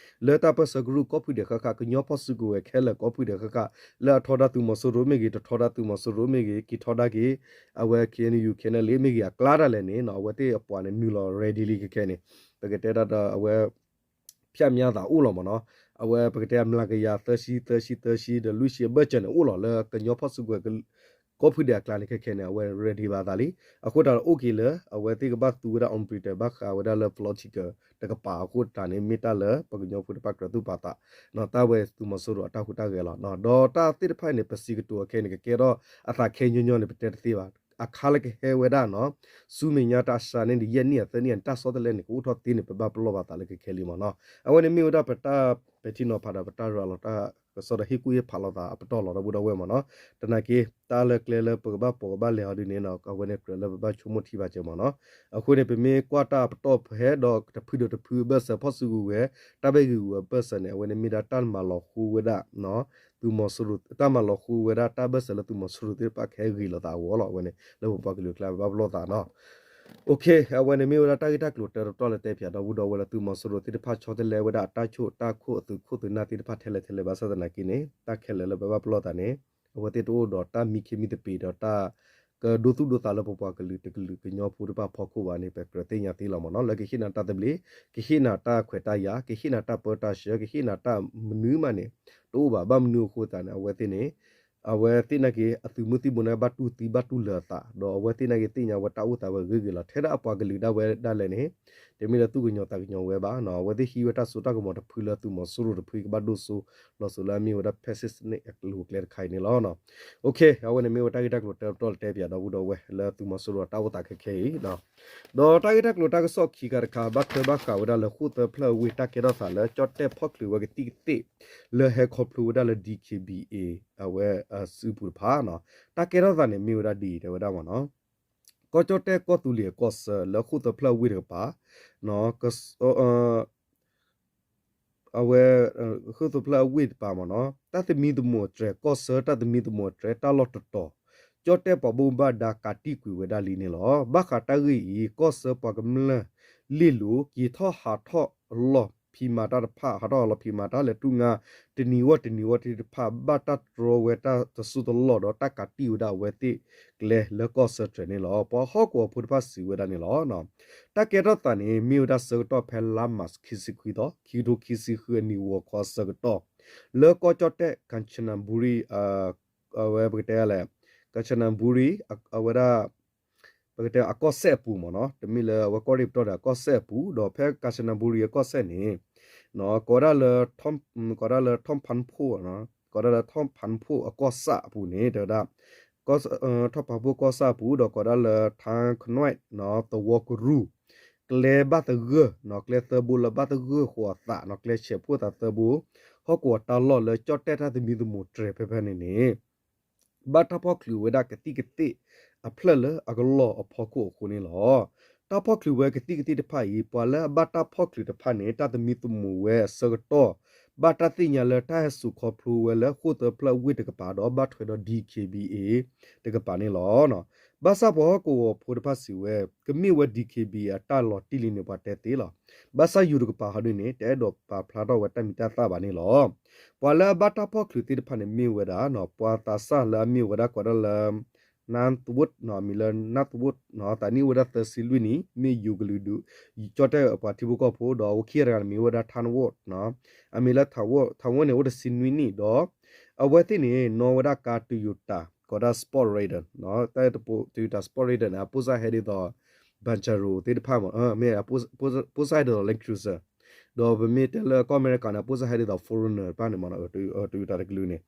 လၢတၢ်ပၢၢ်ဆၢကရူၢ်ကိးဖုဒဲးဃၣ်ဃၣ် ကညီဖီၣ်စုကဝဲၤခဲလၢာ်ကိးဖုဒဲးဃၣ်ဃၣ် လၢအထီဒါသုးမီၤစိရိၤမ့ၢ်ဂ့ၤ, တထီဒါသုးမီၤစိရိၤမ့ၢ်ဂ့ၤ, က့ၤထီဒါက့ၤ အဝဲ KNU KNLA မ့ၢ်ဂ့ၤ အကျါဒၣ်လဲာ်န့ၣ်နီၤ, အဝဲသ့ၣ်အပှၤန့ၣ် နုာ်လီၤ ready လံခဲခဲန့ၣ်, ပကတဲတၢ်ဒီးအဝဲ ဖၠၣ်မၠါသးအိၣ်လီၤမ့ၢ်နီၤ. အဝဲပကတဲအမျးကယၤသၢဆံ သၢဆံ သၢဆံ ဒီးလွံၢ်ဆံအဘၢၣ်စၢၤန့ၣ်အိၣ်လီၤလၢကညီဖီၣ်စုကဝဲၤ ကိးဖုဒဲးအကျါန့ၣ်ခဲခဲန့ၣ် အဝဲ ready ဘၣ်သးလံ. အဃိသတးဒီးအိၣ်က့ၤလၢ အဝဲသ့ၣ်ကဘၣ်သူဝဲဒၣ် operator ဘၣ်ဃးဝဲဒၣ်လၢ political တကပၤအဃိသတးန့ၣ် မ့ၢ်တၢ်လၢပကညီဖိတဖၣ်ကြၢးသူၣ်ပာ်သး တၢ်ဝဲသုးမီၤစိရိၤအတၢ်ဟူးတၢ်ဂဲၤလီၤ. ဒီးတၢ်သ့ၣ်တဖၣ်န့ၣ် ပစံးကတိၤအခဲန့ၣ် ကကဲထီၣ်အသးခဲညီညီန့ၣ် ပတဲတသ့ဘၣ်. အခါလၢကဟဲဝဲဒၣ်နီၤ ဆူမဲာ်ညါတၢ်အစှၤန့ၣ် ယဲၢ်နံၣ်အသၢနံၣ်အန့ၣ် တၢ်ဆီတလဲန့ၣ် ကအိၣ်ထီၣ်သ့န့ၣ် ပဘၣ်ပလီၢ်ဘၣ်သးလၢခဲခဲလံမ့ၢ်နီၤ. အဝဲန့ၣ်မ့ၢ်ဝဲဒၣ်ပတၢ်ပဲာ်ထံနီၤဖးဒီးပတၢ်ရၤလီၤတၢ်ကစီၣ်ဒီးဟ့ၣ်ကူၣ်ဟ့ၣ်ဖးလိာ်သးအပတီၢ်လီၤ ဒီပုၢ်ဒီဝဲၢ်မ့ၢ်နီၤ. တနာ်က့ တၢ်လၢကျဲလၢပကဘၣ်ပိာ်ကဘၣ်လဲၤအီၤဒ်န့ၣ်နီၤ အဝဲန့ၣ်ကြၢးလၢပဘၣ်ဆိကမိၣ်ထံဘၣ်က့ၤမ့ၢ်နီၤ. အဃိန့ၣ် ပမ့ၢ်ကွၢ်တၢ်အပတီၢ်ဖဲဒီးတဖုဒီးတဖုအဘၢၣ်စၢၤ ဖီၣ်စုကဝဲၤ တၢ်ဘၣ်ဂံာ်ဂူာ်အဘၢၣ်စၢၤန့ၣ် အဝဲန့ၣ်မ့ၢ်ဒၣ်တၢ်မၤလီၤဃူဝဲဒၣ် သုးမီၤစိရိၤ တၢ်မၤလီၤဃူဝဲဒၣ်တၢ်ဘၢၣ်စၢၤလၢသုးမီၤစိရိၤသ့ၣ်တဖၣ်ကဟဲဂ့ၤလိာ်သးအဂီၢ်လီၤ. အဝဲန့ၣ် လၢပပှၤကလုာ်အကျါ ပဘၣ်ပလီၢ်သးနီၤ. အဝဲန့ၣ်မ့ၢ်ဝဲဒၣ်တၢ်ဂ့ၢ်တၢ်ကျိၤတၢတပတီၢ်လၢတဲဖျါဒီပုၢ်ဒီဝဲၢ်လၢသုးမီၤစိရိၤသ့ၣ်တဖၣ် ဆီတလဲဝဲဒၣ်အတၢ်ဆိၣ်တၢ်ခိၣ်အသုးခိၣ်သုးနၢ်သ့ၣ်တဖၣ်ထဲလဲၣ်ထဲလဲၣ် ဘၣ်ဆၣ်သနာ်က့န့ၣ် တၢ်ခဲလၢာ်လၢပဘၣ်ပလီၢ်သးန့ၣ် အဝဲသ့ၣ်တအိၣ်ဒီးတၢ်မံခ့မံသပ့ၤဒီးတၢ် ကဒိသူၣ်ဒိသးလၢပပှၤကလုာ်တကလုာ်ကညီဖိတဖၣ်အဖီခိၣ်ဘၣ်န့ၣ် ပကြၢးသ့ၣ်ညါသ့လီၤမ့ၢ်နီၤ. လၢကဟ့ၣ်နၤတၢ်သဘျ့, ကဟ့ၣ်နၤတၢ်ခွဲးတၢ်ယာ်, ကဟ့ၣ်နၤတၢ်ပၢတၢ်ဆှၢ, ကဟ့ၣ်နၤတၢ်မနုၤမးန့ၣ် တအိၣ်ဘၣ်. ဘၣ်မနုၤအဃိသတးန့ၣ် အဝဲသ့ၣ်န့ၣ် အဝဲသ့ၣ်နာ်က့ အသုးမုၢ်သံၣ်ဘိန့ၣ် ဘၣ်တူၢ်သံဘၣ်တူၢ်လၢာ်အသး ဒီးအဝဲသ့ၣ်နာ်က့ သ့ၣ်ညါဝဲတၢ်အိၣ်သးဝဲဂ့ၤဂ့ၤလီၤ. ထဲဒၣ်အပှၤကလုာ်ဒၣ်ဝဲဒၣ်လဲာ်န့ၣ် တမ့ၢ်လၢသူၣ်ကညီၤသးကညီၤဝဲဘၣ်နီၤ. အဝဲသ့ၣ်ဟံးဝဲတၢ်စိတၢ်ကမီၤတဖုလၢသုးမီၤစိရိၤတဖု ကဘၣ်ဒိၣ်စိလီၤစိၤလၢအမ့ၢ်ဝဲဒၣ် ဖဲဆ့ၣ်စနံၣ်အကျိၤအကျဲတခါအံၤန့ၣ်လီၤ. အဝဲန့ၣ်မ့ၢ်ဝဲတၢ်ဂ့ၢ်တၢ်ကျိၤတၢတပတီၢ်လၢတဲဖျါဒီပုၢ်ဒီဝဲၢ်လၢသုးမီၤစိရိၤအတၢ်အိၣ်သးခဲခဲအံၤ ဒီးတၢ်ဂ့ၢ်တၢ်ကျိၤတၢ်ကစီၣ်ခံခါတခါ ဘၣ်ထွဲဘၣ်ဃးဝဲဒၣ်လၢဃိၣ်သၢဖျၢၣ်အဝ့ၢ် တၢ်ကဲထီၣ်သးလၢကၠီၣ်တဲၣ်ဖီၣ်ချုးဝဲကသံၣ်ကသ့ၣ် လၢဟဲခီဖျိဝဲဒၣ်လၢ D K B A အဝဲအစုပူၤတဖၣ်နီၤ. တၢ်ကဲထီၣ်သးန့ၣ်မ့ၢ်ဝဲဒၣ်ဒ်အံၤ တဲဝဲဒၣ်မ့ၢ်နီၤ. ကီၢ်ကၠီၣ်တဲၣ်ကီၢ်သူလ့ၤအကီၢ်ဆၢ လၢဃိၣ်သၢဖျၢၣ်အဝ့ၢ်တကပၤ အဝဲ ဃိၣ်သၢဖျၢၣ်အဝ့ၢ်တကပၤမ့ၢ်နီၤ တၢ်သမံသမိးတြဲၤ ကီၢ်ဆၢတၢ်သမံသမိးတြဲၤ တၢ်လီၢ်တတီၤ ကၠီၣ်တဲၣ်ပှၤဘၣ်မူဘၣ်ဒါကးတံာ်ကွံာ်ဝဲဒၣ်လံန့ၣ်လီၤ. ဘၣ်ဃးတၢ်ဂ့ၢ်အံၤ ကီၢ်ဆၢပှၤကမျၢၢ်လ့ၣ်လိၤ က့ၤထီၣ်ဟးထီၣ်လီၤဖံးမၤတၢ်တဖၣ် ဟးထီၣ်ဟးလီၤဖံးမၤတၢ်လဲၤတူၢ်ငါ တနံၤဝီတနံၤဝီသ့ၣ်တဖၣ် ဘၣ်တၢ်တြီဝဲတၢ်တစိၢ်တလီၢ်ဒီး တၢ်ကးတံာ်ဝဲဒၣ်အဝဲသ့ၣ်ကျဲလၢကီၢ်ဆၢတြဲၤန့ၣ်လီၤ. ပှၤဟီၣ်ကဝီၤဖိတဖၣ်စံးဝဲဒၣ်န့ၣ်လီၤ. တၢ်ကဲထီၣ်သးန့ၣ် မ့ၢ်ဝဲဒၣ်ဆၢကတီၢ်ဖဲလါမး ခံဆံခွံသီ ခံကထိခံဆံဃုအနံၣ်ဂီၤခီဆၢကတီၢ် လၢကီၢ်ကၠီၣ်တဲၣ် ကၣ်ချနဘူရံ အဝဲပကတဲလဲၣ် ကၣ်ချနဘူရံ အဝဲဒၣ် ပကတဲအကီၢ်စဲၣ်အပူၤမ့ၢ်နီၤ တမ့ၢ်လၢအဝဲကီၢ်ရ့ၣ်ပတီၢ်ဒီး အကီၢ်စဲၣ်အပူၤ ဒီးဖဲကၣ်ချနဘူရံအကီၢ်စဲၣ်န့ၣ် ကိးဒၣ်လၢ ကိးဒၣ်လၢ ထီၣ်ဖၣ်ဖိ ကိးဒၣ်လၢ ထီၣ်ဖၣ်ဖိအကီၢ်ဆၣ်အပူၤန့ၣ် တဲဝဲဒၣ် ထီၣ်ဖၣ်ဖိကီၢ်ဆၣ်အပူၤ ဒီးကိးဒၣ်လၢ ထါခနွဲၣ် သဝီကရူၢ် ကျဲဘၣ်သဂၢၢ် ကျဲသၢဘိလၢဘၣ်သဂၢၢ်ဃီအသး ကျဲဆဲးဖှိၣ်သးသၢဘိ ဟီၣ်ကဝီၤတၢ်လီၢ်လၢကၠီၣ်တဲၣ်တၢ်သမံသမိးတြဲၤဖဲဖဲန့ၣ်န့ၣ် ဘၣ်တၢ်ဖီၣ်ချုးဝဲဒၣ်ကသံၣ်ကသ့ၣ်အဖျၢၣ်လၢအကလီၢ်အဖီခိၣ်အဃိန့ၣ်လီၤ. တၢ်ဖီၣ်ချုးဝဲကသံၣ်ကသ့ၣ်တဖၣ်အံၤ ပှၤလၢအဘၣ်တၢ်ဖီၣ်ချုးတဖၣ်န့ၣ် တၢ်သမံသမိးဝဲအဆၢကတီၢ် ဘၣ်တၢ်သ့ၣ်ညါလၢတၢ်ဟဲစိာ်ခီဖျိဝဲလၢဃိၣ်သၢဖျၢၣ်ဝ့ၢ်တကပၤဒီး ဘၣ်ထွဲဒီး D K B A တကပၤန့ၣ်လီၤ. ဘၣ်ဆၣ်ပှၤဟီၣ်ကဝီၤဖိတဖၣ်စံးဝဲ ကမ့ၢ်ဝဲ D K B A အတၢ်လီၤတံၢ်လံန့ၣ် ပှၤတဲသ့လီၤ. ဘၣ်ဆၣ်ယိၤတကပၤဟီဒ်န့ၣ် တအဲၣ်ဒိးပာ်ဖျါထီၣ်ဝဲတၢ်မံၤတၢ်သၣ်ဘၣ်န့ၣ်လီၤ. ပှၤလၢအဘၣ်တၢ်ဖီၣ်ချုးသ့ၣ်တဖၣ်န့ၣ်မ့ၢ်ဝဲဒၣ် ပှၤသးစၢ်လၢအမ့ၢ်ဝဲဒၣ်ကိးဒၣ်လၢ နၢ်သဝိတ် အမံၤလၢ နၢ်သဝိတ် သးနံၣ်အိၣ်ဝဲဒၣ်သၢဆံလွံၢ်နံၣ် မ့ၢ်ယိၤကလုာ်ဒူၣ် ကၠီၣ်တဲၣ်ပှၤထံဖိကီၢ်ဖိ ဒီးအဝဲခံဂၤတဂၤန့ၣ်မ့ၢ်ဝဲဒၣ် ထၣ်ဝိတ် အမံၤလၢ ထၣ်ဝိတ် ထၣ်ဝိတ်န့ၣ် အိၣ်တဆံနွံနံၣ်ဒီး အဝဲသ့ၣ်န့ၣ် နီၣ်ဝဲဒၣ်ကါ Toyota ကိးဒၣ် Sport Raider တၢ် Toyota Sport Raider န့ၣ် အပိၢ်စၢ်ဟဲဒ်သိး Pajero သ့ၣ်တဖၣ်မ့ၢ် မ့ၢ်အပိၢ်စၢ်ဟဲဒ်သိး Land Cruiser ဒီးပမ့ၢ်တဲလၢကီၢ်အမဲရကၤန့ၣ် အပိၢ်စၢ်ဟဲဒ်သိး Fortuner တဖၣ်န့ၣ်မ့ၢ် Toyota တကလုာ်န့ၣ်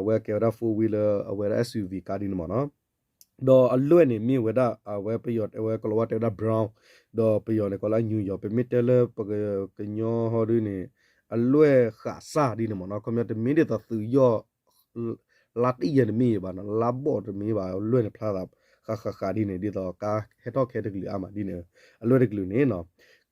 အဝဲကဲဝဲဒၣ် four wheel လၢအဝဲဒၣ် S U V ကါဒ်န့ၣ်မ့ၢ်နီၤ ဒီးအလွဲၢ်န့ၣ်မ့ၢ်ဝဲဒၣ် အဝဲပယီၤဝဲကလီၤဝါတဲဝဲဒၣ် brown ဒီးပယီၤန့ၣ်ကိးလၢ New York ပမ့ၢ်တဲလၢပကညီဟီဒ်န့ၣ် အလွဲၢ်ဃးစၢ်ဒ်န့ၣ်မ့ၢ်နီၤ ခီပညီတမ့ၢ်ဒ်သိးသုးယီၢ် လါတယဲၢ်တမ့ၢ်ဘၣ်နီၤ လါဘီၣ်တမ့ၢ်ဘၣ် အလွဲၢ်န့ၣ်ဖျါသးဃးဃးဃးဒ်န့ၣ် ဒ်သိးကါဟဲထီၣ်ခဲတကလုာ်အါမးဒ်န့ၣ် အလွဲၢ်တကလုာ်န့ၣ်နီၤ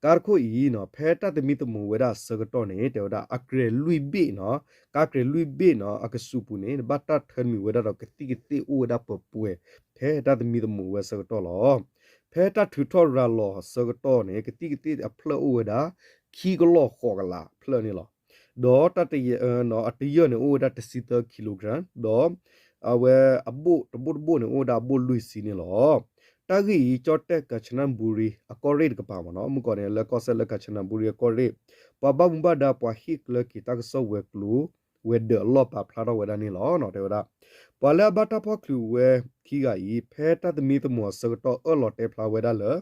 ကါတခိၣ်အံၤနီၤ ဖဲတၢ်သမံသမိးဝဲဒၣ်အဆၢကတီၢ်န့ၣ် တဲဝဲဒၣ် အကြယ်လွင့်ဘ့ၣ်နီၤ, ကါကြယ်လွင့်ဘ့ၣ်နီၤ အကဆူးပူၤန့ၣ် ဘၣ်တၢ်ထၢနုာ်ဝဲဒၣ်ဒီးကသံၣ်ကသ့ၣ်အိၣ်ဝဲဒၣ်ပှဲၤပှဲၤ ဖဲတၢ်သမံသမိးဝဲအဆၢကတီၢ်လီၤ. ဖဲတၢ်ထုးထီၣ်ရၤလီၤအဆၢကတီၢ်န့ၣ် ကသံၣ်ကသ့ၣ်အဖျၢၣ်အိၣ်ဝဲဒၣ် ခံကလီၢ်ဃိးကလးဖျၢၣ်န့ၣ်လီၤ. ဒီးတၢ်တယ အတယၢၢ်န့ၣ် အိၣ်ဝဲဒၣ်တဆံသၢ kilogram ဒီး အဝဲအဘိၣ်တဘိၣ်တဘိၣ်န့ၣ် အိၣ်ဝဲဒၣ်အဘိၣ်လွံၢ်ဆံန့ၣ်လီၤ. တၢ်ဂ့ၢ်အံၤ ကၠီၣ်တဲၣ် ကၣ်စနဘူရံ အကီၢ်ရ့ၣ်တကပၤမ့ၢ်နီၤ, မုၢ်ကီၢ်န့ၣ် လၢကီၢ်စဲၣ်လၢ ကၣ်စနဘူရံ အကီၢ်ရ့ၣ် ပှၤဘၣ်မူဘၣ်ဒါ ပှၤဟ့ၣ်ကျၢၤက့ၤတၢ်ကစီၣ်ဝဲၤကျိၤ ဝဲၤဒၢးအလီၢ် ပာ်ဖျါထီၣ်ဝဲဒၣ်န့ၣ်လီၤ. တဲဝဲဒၣ် ပှၤလၢအဘၣ်တၢ်ဖီၣ်ချုးဝဲခံဂၤအံၤ ဖဲတၢ်သမံသမိးအဆၢကတီၢ်အၢၣ်လီၤတဲဖျါဝဲဒၣ်လၢ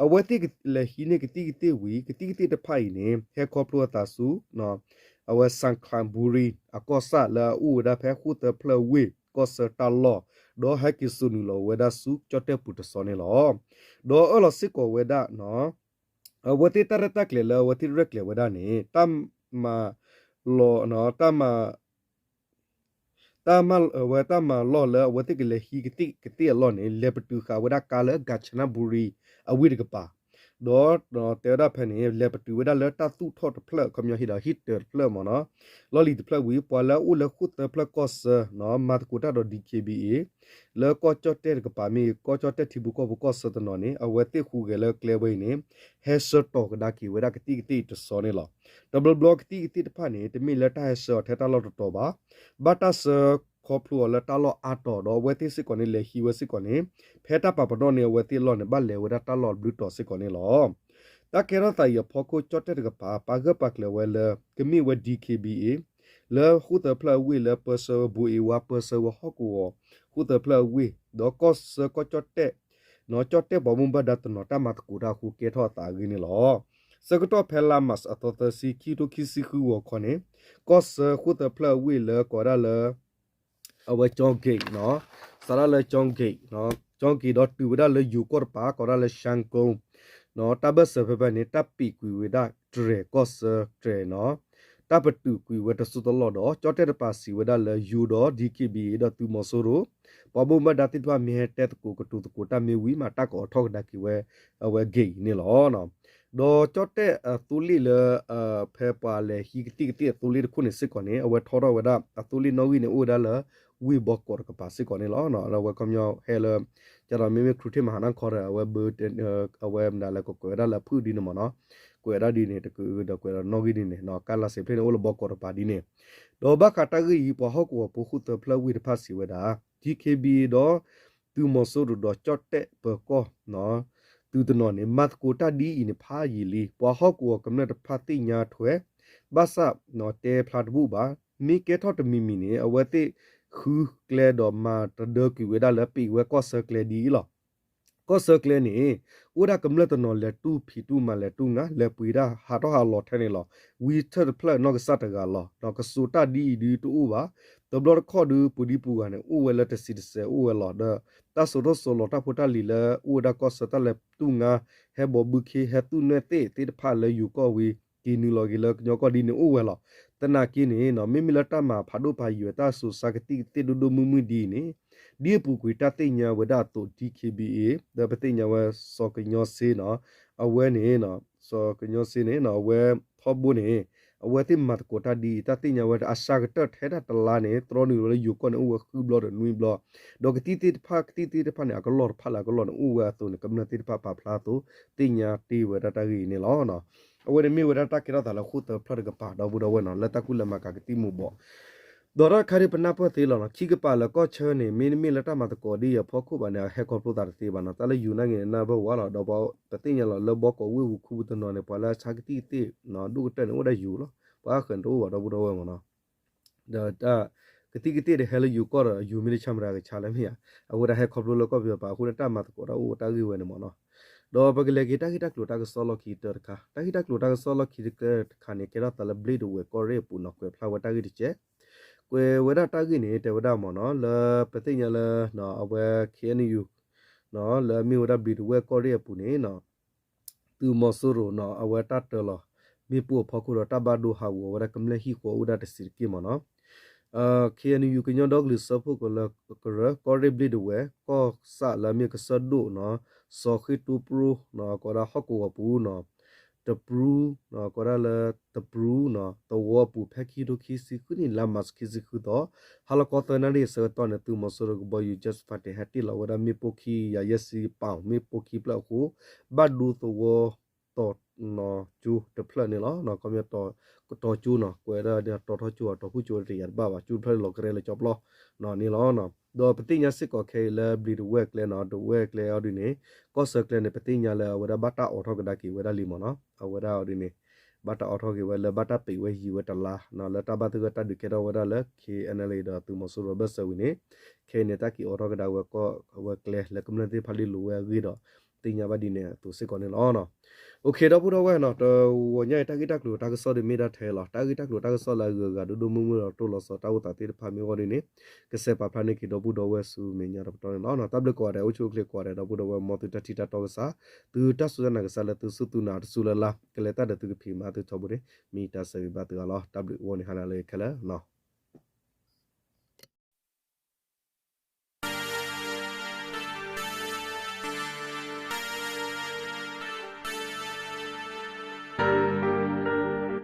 အဝဲသ့ၣ်ကလဲၤဟံးန့ၢ်ကသံၣ်ကသ့ၣ်ဝံၤ ကသံၣ်ကသ့ၣ်တဖၣ်အံၤန့ၣ် ဟဲခီဖျိအသးဆူ အဝဲစၣ်ချးဘူရံ အကီၢ်ဆၣ်လၢအအိၣ်ဝဲဒၣ်ဖဲဃိၣ်သၢဖျၢၣ်ဝ့ၢ်ကီၢ်ဆၢတၢ်လီၢ်, ဒီးဟဲက့ၤစိာ်နုာ်လီၤဝဲဒၣ်ဆူကၠီၣ်တဲၣ်ပူၤတစီၤန့ၣ်လီၤ. ဒီးအၢၣ်လီၤစ့ၢ်ကီးဝဲဒၣ် အဝဲသ့ၣ်တၢ်ရဲၣ်တၢ်ကျဲၤလၢအဝဲသ့ၣ်ရဲၣ်ကျဲၤဝဲဒၣ်န့ၣ် တၢ်မၤလီၤ တၢ်မၤ တၢ်မၤ အဝဲတၢ်မၤလီၢ်လၢအဝဲသ့ၣ်ကလဲၤဟံးကသံၣ်ကသ့ၣ်အလီၢ်န့ၣ် လဲၤပတုာ်ဃာ်ဝဲဒၣ်ကါလၢ ကၣ်စနဘူရံ အဝ့ၢ်တကပၤ, ဒီးတဲဝဲဒၣ်ဖဲန့ၣ် လဲၤပတုာ်ဝဲဒၣ်လၢတၢ်သူၣ်ထီၣ်တဖျၢၣ် ခီပညီဟံးဒီးဟံၣ်တၢၤတဖျၢၣ်မ့ၢ်နီၤ, လီၢ်လံၤတဖျၢၣ်ဝံၤ ပှၤလၢအအိၣ်လၢဃိၣ်သၢဖျၢၣ်ကီၢ်ဆၢ မၤသကိးတၢ်ဒီး DKBA လၢကီၢ်ကၠီၣ်တဲၣ်တကပၤမ့ၢ် ကီၢ်ကၠီၣ်တဲၣ်ထံဖိကီၢ်ဖိကီၢ်ဆၢတနီၤန့ၣ် အဝဲသ့ၣ်ဟူးဂဲၤလၢကျဲဝဲအံၤန့ၣ် ဟဲဆှၢတီၤကဒါက့ၤဝဲဒၣ်ကသံၣ်ကသ့ၣ်တစီၤန့ၣ်လီၤ. တဘျီဘျီကသံၣ်ကသ့ၣ်တဖၣ်န့ၣ် တမ့ၢ်လၢတၢ်ဟဲဆှၢအီၤထဲတၢ်လီၢ်တတီၤဘၣ်, ဘၣ်တၢ်ဆှၢခီဖျိအီၤလၢတၢ်လီၢ်အါတီၤ ဒီးအဝဲသ့ၣ်စ့ၢ်ကီးန့ၣ် လဲၤဟံးဝဲစ့ၢ်ကီးန့ၣ် ဖဲတၢ်ပာ်ပနီၣ်န့ၢ်အဝဲသ့ၣ်အလီၢ်န့ၣ် ဘၣ်လဲၤဝဲဒၣ်တၢ်လီၢ်ဘျုးတီၤစ့ၢ်ကီးန့ၣ်လီၤ. တၢ်ကဲထီၣ်သးအံၤအဖီခိၣ် ကၠီၣ်တဲၣ်တကပၤ ပာ်ဂၢၢ်ပာ်ကျၢၤဝဲလၢ ကမ့ၢ်ဝဲ DKBA လၢဃိၣ်သၢဖျၢၣ်အဝ့ၢ်လၢပၢဆှၢဝဲ ဘူးအ့ဝါ ပၢဆှၢဝဲဟီၣ်ကဝီၤ ဃိၣ်သၢဖျၢၣ်အဝ့ၢ် ဒီးကီၢ်ဆၢကီၢ်ကၠီၣ်တဲၣ် ကၠီၣ်တဲၣ်ပှၤဘၣ်မူဘၣ်ဒါတနီၤတၢ်မၤသကိးတၢ်အဃိကဲထီၣ်အသးအဂ့ၢ်န့ၣ်လီၤ. ဆၢကတီၢ်ဖဲလါမၢ်ၡးအသီသၢဆံ ခံကထိခံဆံဃုဂီၤခီန့ၣ် ကီၢ်ဆၢဃိၣ်သၢဖျၢၣ်အဝ့ၢ်လၢကိးဝဲဒၣ်လၢ အဝဲ ကၠီၣ်က့း စးထီၣ်လၢ ကၠီၣ်က့း ကၠီၣ်က့းဒီးတုၤဝဲဒၣ်လၢယိၤကီၢ်တပၤ ကိးဒၣ်လၢ ရှၣ်ကိ တၢ်ဘၢၣ်စၢၤဖဲဖဲန့ၣ် တၢ်ပံးကွံာ်ဝဲဒၣ်တြဲၤကီၢ်ဆၢတြဲၤနီၤ, တၢ်ပတုာ်ကွံာ်ဝဲတစိၢ်တလီၢ်ဒီး ကၠီၣ်တဲၣ်တပၤစံးဝဲဒၣ်လၢယိၤဒီး DKBA ဒီးသုးမီၤစိရိၤ ပှၤဘၣ်မူဘၣ်ဒါသ့ၣ်တဖၣ်မ့ၢ်ဟဲတဲသကိးကတိၤသကိးတၢ်မ့ၢ်ဝံၤမး တၢ်ကအိးထီၣ်ကဒါက့ၤဝဲ အဝဲ gate အံၤန့ၣ်လီၤ. ဒီးကၠီၣ်တဲၣ်အသိလ့ၣ်လၢ ဖဲပှၤလဲၤဟံးကသံၣ်ကသ့ၣ်အသိလ့ၣ်တခိၣ်န့ၣ်စ့ၢ်ကီးန့ၣ် အဝဲထီထီၣ်ဝဲဒၣ်အသိလ့ၣ်နီၣ်ဂံၢ်န့ၣ် အိၣ်ဝဲဒၣ်လၢ ဝ့ၢ်ဘီကီးတကပၤစ့ၢ်ကီးန့ၣ်လီၤ. အဝဲခီပညီဟဲလၢ ကဒီးမ့မ့ၢ် ခရူထ့ၣ်မဟါနၢ်ခီဒီး အဝဲဘၢ အဝဲမနုၤလဲၣ် ကကွဲးဝဲဒၣ်လၢဖုၣ်ဒ်န့ၣ်မ့ၢ်နီၤ, ကွဲးဝဲဒၣ်ဒ်န့ၣ် တကုးဒီးကွဲးဒီးနီၣ်ဂံၢ်ဒ်န့ၣ် ကါလါစ့ဖျ့ၣ်န့ၣ် အိၣ်လၢဘီကီးတကပၤဒ်န့ၣ်, ဒီးဘၣ်ဃးတၢ်ဂ့ၢ်အံၤ ပှၤဟီၣ်ကဝီၤဖိဃိၣ်သၢဖျၢၣ်ဝ့ၢ်တဖၣ်စံးဝဲဒၣ် DKBA ဒီး သုးမီၤစိရိၤဒီးကၠီၣ်တဲၣ်ပၢၤကီၢ် သုးတနီၤန့ၣ် မၤသကိးတၢ်ဒ်အံၤန့ၣ်ဖးယံာ်လံ, ပှၤဟီၣ်ကဝီၤကမျၢၢ်တဖၣ်သ့ၣ်ညါထွဲ ဘၣ်ဆၣ်တဲဖျါတဘူၣ်ဘၣ်, မ့ၢ်ကဲထီၣ်တမံၤမံၤန့ၣ် အဝဲသ့ၣ်ဃုကျဲဒီးမၤတဒၢကွံာ်ဝဲဒၣ်လၢပံးဝဲကီၢ်ဆၢကျဲဒ်အံၤလီၤ. ကီၢ်ဆၢကျဲန့ၣ် အိၣ်ဒၣ်ကမျၢၢ်တနီၤလဲၤတူၢ်ဖံးတူၢ်မၤလဲၤတူၢ်ငါ လဲၤပှ့ၤတၢ်ဟးထီၣ်ဟးလီၤထဲန့ၣ်လီၤ. ဝံထၢၣ်တဖျၢၣ်နီၢ်ကစၢ်တဂၤလီၤ. ဒီးကစိာ်တၢ်ဒ်အံၤဒုတအိၣ်ဘၣ်. တဘျီတခီၣ်ဒုပှၤဒံပှၤဂၤန့ၣ် အိၣ်ဝဲလၢတဆံးတစဲးအိၣ်ဝဲလီၤ. ဒီးတၢ်စိာ်ထီၣ်စိာ်လီၤတၢ်ဖိတၢ်လံၤလၢအိၣ်ဝဲဒၣ်ကီၢ်ဆၢတၢ်လဲၤတူၢ်ငါ ဟဲဘီဘုခ့ ဟဲသူၣ်နွဲၣ်သ့ၣ်သ့ၣ်တဖၣ်လၢယိၤကီၢ်ဝံၤ က့ၤနုာ်လီၤက့ၤလၢကညီကီၢ်ဒ်န့ၣ်အိၣ်ဝဲလီၤ. သနာ်က့န့ၣ် မ့မ့ၢ်လၢတၢ်မၤဖးဒိၣ်ဖးယိာ်တၢ်စိၤစါကသံၣ်ကသ့ၣ်ဒိၣ်ဒိၣ်မုၢ်မုၢ်ဒ်အံၤန့ၣ် ဒ်အပူၤကွံာ်တၢ်သ့ၣ်ညါဝဲဒၣ်အသိး DKBA ဒီးပသ့ၣ်ညါဝဲစီၤကညီစ့နီၤ အဝဲန့ၣ် စီၤကညီစ့န့ၣ် အဝဲထီဘိန့ၣ် အဝဲသ့ၣ်မၤသကိးတၢ်ဒ်အံၤ တၢ်သ့ၣ်ညါဝဲအစှၤကတၢၢ်ထဲဒၣ်တလါန့ၣ် တြီနုာ်ဝဲလၢယိၤကီၢ်န့ၣ် အိၣ်ဝဲဃုဘျီဒီးနွံဘျီ ဒီးကသံၣ်သ့ၣ်တဖၣ် ကသံၣ်သ့ၣ်တဖၣ်န့ၣ် အကလီၢ်တဖၣ်လၢအကလီၢ်န့ၣ် အိၣ်ဝဲအသိးန့ၣ် ကမျၢၢ်သ့ၣ်တဖၣ်ပာ်ဖျါအသိး သ့ၣ်ညါတ့ၢ်ဝဲဒၣ်တၢ်ဂ့ၢ်အံၤန့ၣ်လီၤ. အဝဲန့ၣ်မ့ၢ်ဝဲဒၣ်တၢ်ကဲထီၣ်သးလၢဃိၣ်သၢဖျၢၣ်တကပၤ ဒီပုၢ်ဒီဝဲၢ်နီၤ လၢတၢ်ကူၣ်လဲၤမၤကၤကသံၣ်မူၤဘှီး ဒီးတၢ်တခါဒ်ပနၢ်ပၢၢ်သ့လီၤနီၤ ခံကပၤလၢကီၢ်ဆၢန့ၣ် မ့တမ့ၢ်လၢတၢ်မၤသကိးဒ်အံၤအဖီခိၣ်ဘၣ်န့ၣ် ဟဲခီဖျိသးတသ့ဘၣ်နီၤ တၢ်လၢယိၤနာ်က့ၤန့ၣ် နၢ်ပၢၢ်ဝဲလီၤ ဒီးပသ့ၣ်ညါလီၤလၢဘီကီးဝ့ၢ်ပူၤခူပူၤတနီၤန့ၣ် ပှၤလၢအဆါကသံၣ်ကသ့ၣ် ဒိၣ်ကတၢၢ်န့ၣ် အိၣ်ဝဲဒၣ်ယိၤလီၤ ပှၤအါဃၢၤန့ၣ်တအိၣ်ဘၣ်ဒီပုၢ်ဒီဝဲၢ်မ့ၢ်နီၤ ဒီးတၢ် ကသံၣ်ကသ့ၣ်ဒီးဟဲလၢယိၤကီၢ်ဒီး ယိၤမ့ၢ်တဆါမတၤကဆါလၢမ့ၢ်ဧါ, အဃိဒၣ်ဟဲခီဖျိလၢကီၢ်ပယီၤပၤအဃိန့ၣ် တၢ်မၤသကိးတၢ်အိၣ်တၢ်ဂ့ၢ်ဝဲန့ၣ်မ့ၢ်နီၤ. ဒီးပကလဲၤက့ၤတၢ်ဂ့ၢ်တၢ်ကျိၤတၢ်ကစီၣ်လီၢ်ခံကတၢၢ်တခါ, တၢ်ဂ့ၢ်တၢ်ကျိၤတၢ်ကစီၣ်လီၢ်ခံကတၢၢ်တခါန့ၣ် ကဲထီၣ်သးလၢဘျ့ၣ်ဒဝဲၢ်ကီၢ်ရ့ၣ်အပူၤနီၤ ကွဲးဖျါဝဲတၢ်ဂ့ၢ်တကဲး ကွဲးဝဲဒၣ်တၢ်ဂ့ၢ်န့ၣ် တဲဝဲဒၣ်မ့ၢ်နီၤ လၢပသ့ၣ်ညါလၢ အဝဲ ခ့ၣ်အဲၣ်ယူၣ် လၢအမ့ၢ်ဝဲဒၣ်ဘျ့ၣ်ဒဝဲၢ်ကီၢ်ရ့ၣ်အပူၤန့ၣ် သုးမီၤစိရိၤနီၤ အဝဲတၢ်တၢလီၤ မ့ၣ်ပိၢ်အဖီခိၣ်ဒီး တၢ်ဘၣ်ဒိဟးဂီၤဝဲဒၣ်ကမျၢၢ်ဟံၣ်ဃီအိၣ်ဝဲဒၣ်တဆံးတက့ၢ်မ့ၢ်နီၤ. ခ့ၣ်အဲၣ်ယူၣ် ကညီဒီကလုာ်စၢဖှိၣ်ကရၢ ကီၢ်ရ့ၣ်ဘျ့ၣ်ဒဝဲၢ် ကီၢ်ဆၣ်လၢအမ့ၢ်ကစၢၢ်ဒိၣ်နီၤ စီၤဃ့ၣ်တူပရိနီၤ ကိးဒၣ်ဟီၣ်ကဝီၤပူၤနီၤ တပရူ, ကိးဒၣ်လၢတပရူနီၤ သဝီပူၤ ဖဲခံကထိခံဆံဃုနံၣ် လါမၢ်ၡး ခံဆံဃုသီ ဟါလီၤခီသၢနၣ်ရံၣ်အဆၢကတီၢ်န့ၣ် သုးမီၤစိရိၤကဘီယူၤ Jet Fighter ဟဲတ့ၢ်လီၤဝဲဒၣ်မ့ၣ်ပိၢ်ခံ ယၤယဲၢ်ဆံပီၣ် မ့ၣ်ပိၢ်ခံဖျၢၣ်အဃိ ဘၣ်ဒိသဝီတီၤနီၤကၠိတဖျၢၣ်န့ၣ်လီၤ. ခီပညီ တီၤကၠိနီၤ ကွဲးဒၣ်တီၤထီၣ်ကၠိ တီၤဖုၣ်ကၠိတယၤတဘၣ်ဘၣ် ကၠိတဖျၢၣ်လီၤကရဲလၢကၠီပျီန့ၣ်လီၤ. ဒီးပသ့ၣ်ညါစ့ၢ်ကီးခဲအံၤလၢဘျံးဒဝဲၢ်ကျဲနီၤ ဒဝဲၢ်ကျဲအီၤဒ်န့ၣ် ကီၢ်ဆၢကျဲန့ၣ် ပသ့ၣ်ညါလၢအဝဲဒၣ်ဘၣ်တၢ်အိးထီၣ်ကဒါက့ၤဝဲဒၣ်လံမ့ၢ်နီၤ အဝဲဒၣ်အီၤဒ်န့ၣ် ဘၣ်တၢ်အိးထီၣ်က့ၤဝဲလၢဘၣ်တၢ်ပံးဝဲယံၤဝဲတလါနီၤ လၢတၢ်ဘၣ်သဂၢၢ်တၢ်ဒုးကဲထီၣ်ဝဲဒၣ်လၢ K N L A ဒီးသုးမီၤစိရိၤဘၢၣ်စၢၤဝံၤန့ၣ် ခဲအံၤန့ၣ် တၢ်က့ၤအိးထီၣ်ကဒါဝဲကီၢ်ဝဲကျဲလၢကမျၢၢ်သ့ၣ်တဖၣ်လံလိာ်ဝဲအဂ့ၢ်ဒီး သ့ၣ်ညါဘၣ်ဒ်န့ၣ်အသိးစ့ၢ်ကီးန့ၣ်လီၤ. အိၣ်ခ့ ဒီပုၢ်ဒီဝဲၢ်နီၤ တဝီညါအံၤ တၢ်ဂ့ၢ်တၢ်ကျိၤတၢ်ကစီၣ်ဒ်မ့ၢ်ဒၣ်ထဲလီၤ. တၢ်ဂ့ၢ်တၢ်ကျိၤတၢ်ကစီၣ်လၢအဂုၤအဂၤဒိၣ်ဒိၣ်မုၢ်မုၢ်ဒီးတိၢ်လီၤစီၤတၢ်အိၣ်သးသ့ၣ်တဖၣ်မ့ၢ်ဂ့ၤဒ်န့ၣ် ကစဲးပာ်ဖျါန့ၢ်က့ၤဒီပုၢ်ဒီဝဲၢ်ဆူမဲာ်ညါတပတီၢ်န့ၣ်လီၤ. တၢ်ဘျုးကိးဂၤဒဲး အိၣ်ဆူၣ်အိၣ်ချ့ကိးဂၤဒဲး ဒီပုၢ်ဒီဝဲၢ် မ်သုတၢ်ထံၣ်တၢ်တီကစၢ် သုတၢ်စူၢ်တၢ်နာ်ကစၢ်လၢသုစူၢ်သုနာ်တစူၢ်လၢ်လၢ် ကလဲၤတၢ်ဒီးသုကဖံးမၤသုထီဘိန့ၣ် မ့ၢ်တၢ်ဆၢဂ့ၤဘၣ်သုဂၤလီၤ. တၢ်ဘျုးအိၣ်န့ၣ်ဟါနၤလၢခဲလၢာ်